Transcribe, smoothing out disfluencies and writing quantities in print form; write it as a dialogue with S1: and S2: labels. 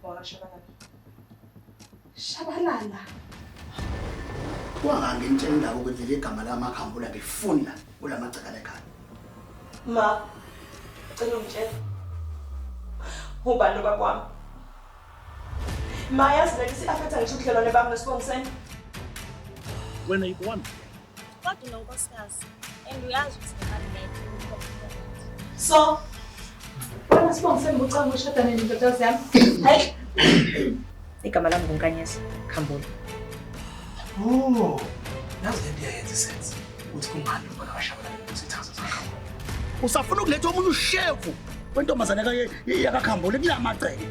S1: WakaShabalala.
S2: Shabalala.
S3: Wanganginitshela indaba ukuthi leli gama lamakhambula ngilifuni la kulamagcekane ekhaya.
S1: Ma, cela ungitshele. Ubani ubaba wami? Ma, yazi lento isi-affecta ngisho ubudlelwane bami noSibongiseni.
S4: Wena yikwana.
S5: Kodwa unonkosikazi and uyazi ukuthi nemali ngekho.
S1: So,
S2: Wena Sibongiseni bucanga ushada nendodakazi yami.
S1: Hayi. Igama lami nguNkanyezi Khambule.
S6: Oh, yazi lento iyayenza isense ukuthi kungani umfana kaShabalala ukuthi ithaza zakhambule.
S3: Usafuna ukuletha omunye ushevu wentombazane yakaKhambule kulamagceke.